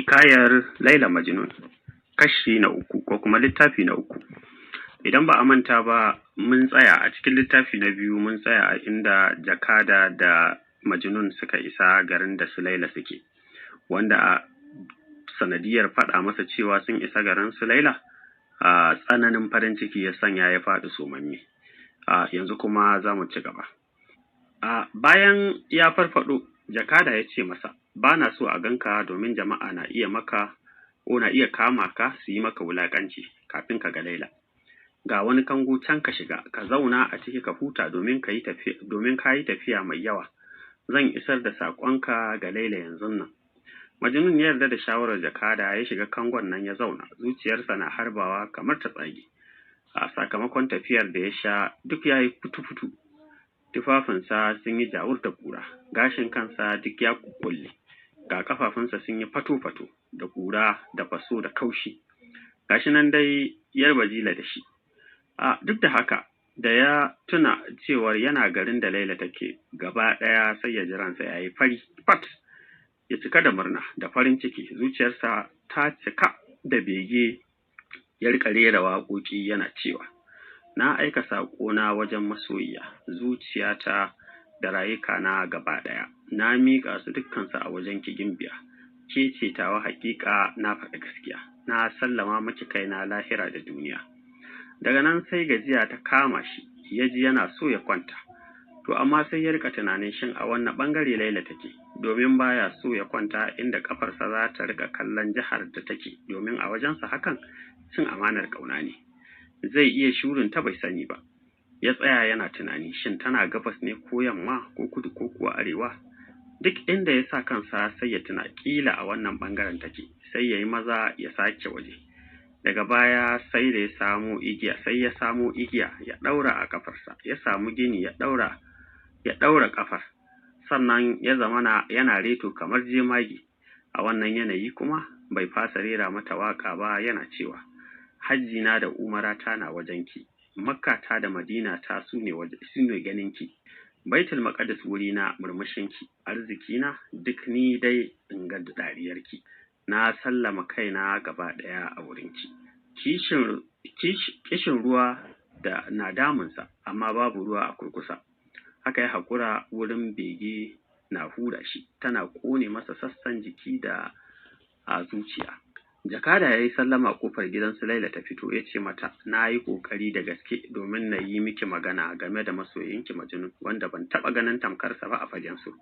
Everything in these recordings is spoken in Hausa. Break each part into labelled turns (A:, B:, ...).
A: Hikayar Laila Majnun, kashi na uku, ko kuma littafi na uku. Idan ba a manta ba, mun tsaya a cikin littafi na biyu, mun tsaya a inda jakada da Majnun suka isa garin da su Laila suke, wanda a sanadiyar faɗa masa cewa sun isa garin su Laila, a tsananin farin ciki ya sanya ya faɗi sumamme. A yanzu kuma za mu ci gaba. A bayan ya farfaɗo, jakada ya ce masa, ba na so a ganka domin jama'a na iya maka ko na iya kama ka su yi maka wulaƙanci kafin ka ga Laila. Ga wani kango can, ka shiga ka zauna a ciki ka huta domin ka yi tafiya, domin ka yi tafiya mai yawa. Zan isar da saƙonka ga Laila yanzun nan. Majnun ya yarda da shawarar jakada, ya shiga kangon nan ya zauna, zuciyarsa na harbawa kamar ta tsage. A sakamakon tafiyar da ya sha, duk ya yi futu-futu, tufafinsa sun yi jawur da ƙura, gashin kansa duk ya kukkulle, ga ƙafafunsa sun yi fato-fato da ƙura da faso da kaushi, gashi nan dai yar bajila da shi. A duk da haka, da ya tuna cewar yana garin da Laila take, gaba ɗaya sai ya ji ransa ya yi fari fat, ya cika da murna da farin ciki, zuciyarsa ta cika da bege, ya riƙa rera waƙoƙi yana cewa, na aika saƙona wajen masoyiya, zuciyata da rayukana gaba ɗaya na miƙa su dukkansu a wajen ki, gimbiya, ke ce tawa, haƙiƙa na faɗi gaskiya, na sallama miki kaina lahira da duniya. Daga nan sai gajiya ta kama shi, ya ji yana so ya kwanta. To amma sai ya riƙa tunanin shin a wanne ɓangare Laila take, domin baya so ya kwanta inda ƙafarsa za ta riƙa kallon jihar da take, domin a wajensa hakan cin amanar ƙauna ne, zai iya shurin ta bai sani ba. Ya tsaya yana tunani, shin tana gabas ne ko yamma ko kudu ko kuwa arewa? Duk inda ya sa kansa sai ya tuna ƙila a wannan ɓangaren take, sai ya yi maza ya sake waje. Daga baya sai da ya samo igiya, sai ya samo igiya ya ɗaura a ƙafarsa, ya samu gini ya ɗaura, ya ɗaura ƙafar, sannan ya zamana yana reto kamar jemage. A wannan yanayi kuma bai fasa rera mata waƙa ba, yana cewa, hajjina da umarata na wajenki, Makkata da Madina ta su ne ganinki, Baitul Maqdis wurina murmushinki, arzikina duk ni dai in ga dariyarki, na sallama kaina gaba ɗaya a wurinki. Kishin kishin ruwa da na damunsa, amma babu ruwa a kurkusa. Haka ya haƙura, wurin bege na hura shi, tana ƙone masa sassan jiki da a zuciya. Jakada ya yi sallama ƙofar gidan su Laila, ta fito. Ya ce mata, na yi ƙoƙari da gaske domin na yi miki magana game da masoyinki Majnun, wanda ban taɓa ganin tamkarsa ba a fagen su.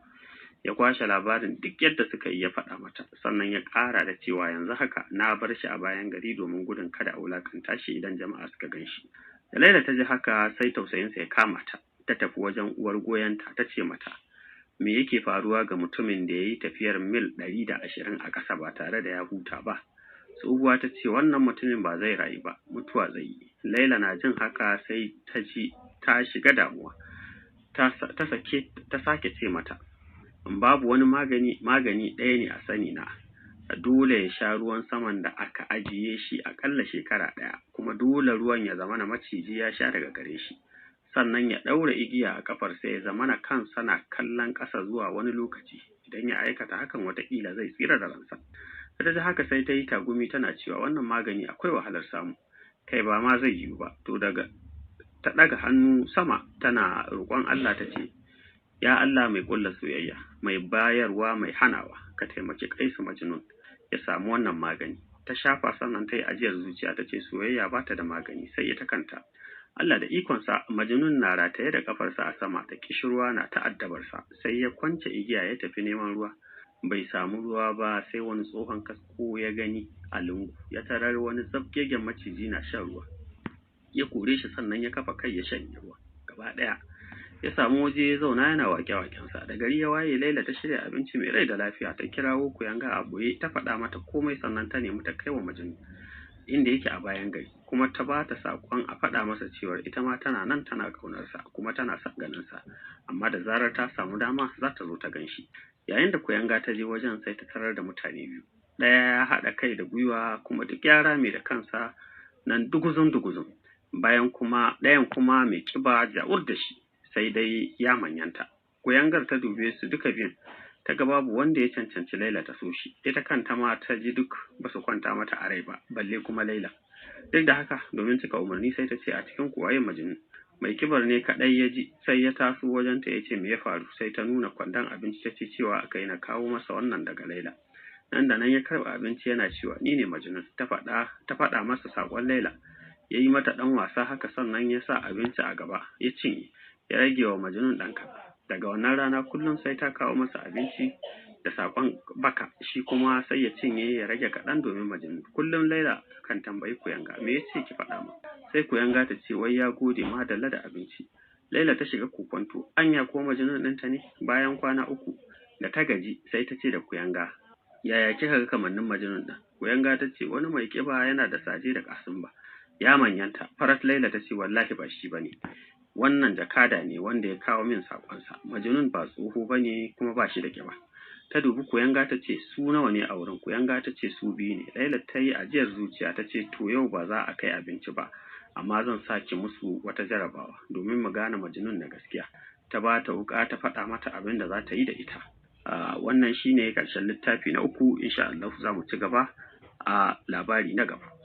A: Ya kwashe labarin duk yadda suka yi ya faɗa mata, sannan ya ƙara da cewa, yanzu haka na bar shi a bayan gari domin gudun kada a wulaƙanta shi idan jama'a suka gan shi. Da Laila ta ji haka, sai tausayinsa ya kama ta, ta tafi wajen uwar goyonta, ta ce mata, me yake faruwa ga mutumin da ya yi tafiyar mil 120 a ƙasa ba tare da ya huta ba? Tsohuwa ta ce, wannan mutumin ba zai rayu ba, mutuwa zai yi. Laila na jin haka sai ta ji ta shiga damuwa. Ta sake ta sake ce mata, babu wani magani, magani ɗaya ne a sani na, dole ya sha ruwan saman da aka ajiye shi aƙalla shekara ɗaya, kuma dole ruwan ya zamana maciji ya sha daga gare shi, sannan ya ɗaura igiya a ƙafarsa, ya zamana kansa na kallon ƙasa zuwa wani lokaci. Idan ya aikata hakan, wataƙila zai tsira da ransa. Da ta ji haka sai ta yi tagumi tana cewa, wannan magani akwai wahalar samu, kai ba ma zai yiwu ba. To daga ta ɗaga hannu sama tana roƙon Allah, ta ce, ya Allah mai ƙulla soyayya, mai bayarwa, mai hanawa, ka taimaki Kaisu Majnun ya samu wannan magani. Ta shafa, sannan ta yi ajiyar zuciya, ta ce, soyayya ba ta da magani sai ita kanta. Allah da ikonsa, Majnun na rataye da kafarsa a sama da kishirwa na ta'addabarsa, sai ya kwance igiya ya tafi neman ruwa. Bai samu ruwa ba, sai wani tsohon kasko ya gani a lungu, ya tarar wani zabgegen maciji na shan ruwa. Ya kore shi, sannan ya kafa kai ya shanye ruwa gaba ɗaya. Ya samu waje ya zauna yana waƙe-waƙensa. Da gari ya waye, Laila ta shirya abinci mai rai da lafiya, ta kirawo kuyanga a ɓoye, ta faɗa mata komai, sannan ta nemi ta kai wa Majnun inda yake a bayan gari, kuma ta ba ta saƙon a faɗa masa cewar ita ma tana nan tana ƙaunarsa kuma tana son ganinsa, amma da zarar ta samu dama za ta zo ta gan shi. Yayin da kuyanga ta je wajen, sai ta tarar da mutane biyu, ɗaya ya haɗa kai da gwiwa kuma duk ya rame da kansa nan duguzun duguzun, bayan kuma ɗayan kuma mai ƙiba jawur da shi, sai dai ya manyanta. Kuyangar ta dube su duka biyun. Ta ga babu wanda ya cancanci Laila ta so shi. Ita kanta ma ta ji duk ba su kwanta mata a rai ba, balle kuma Laila. Duk da haka, domin cika umarni, sai ta ce, "A cikin ku waye Majnun?" Mai kibar ne kaɗai ya ji, sai ya taso wajenta ya ce, "Me ya faru?" Sai ta nuna kwandon abinci, ta ce cewa aka yi na kawo masa wannan daga Laila. Nan da nan ya karɓa abinci yana cewa, "Ni ne Majnun." Ta faɗa masa saƙon Laila. Ya yi mata ɗan wasa haka, sannan ya sa abinci a gaba ya cinye, ya rage wa Majnun ɗan kaɗan. Daga wannan rana kullum sai ta kawo masa abinci da saƙon baka, shi kuma sai ya cinye ya rage kaɗan domin Majnun. Kullum Laila kan tambayi kuyanga, "Me ya ce ki faɗa ma?" Sai kuyanga ta ce wai ya gode madalla da abinci. Laila ta shiga kokwanto, anya ko Majnun ɗinta ne? Bayan kwana 3 da ta gaji, sai ta ce da kuyanga, "Yaya kika ga kamannin Majnun ɗin?" Kuyanga ta ce wani mai ƙiba, yana da saje da kasumba, ya manyanta farat. Laila ta ce, "Wallahi ba shi bane, wannan jakada ne wanda ya kawo min saƙonsa. Majnun ba tsoho bane, kuma ba shi da ƙiba." Ta dubi kuyanga ta ce, "Su nawa ne a wurin?" Kuyanga ta ce su biyu ne. Laila ta yi ajiyar zuciya, ta ce, "To, yau ba za a kai abinci ba, amma zan sa ki musu wata jarabawa domin mu gane Majnun na gaskiya." Ta ba ta wuƙa, ta faɗa mata abin da za ta yi da ita. Wannan shine ƙarshen littafi na uku. Insha Allah za mu ci gaba a labari na gaba.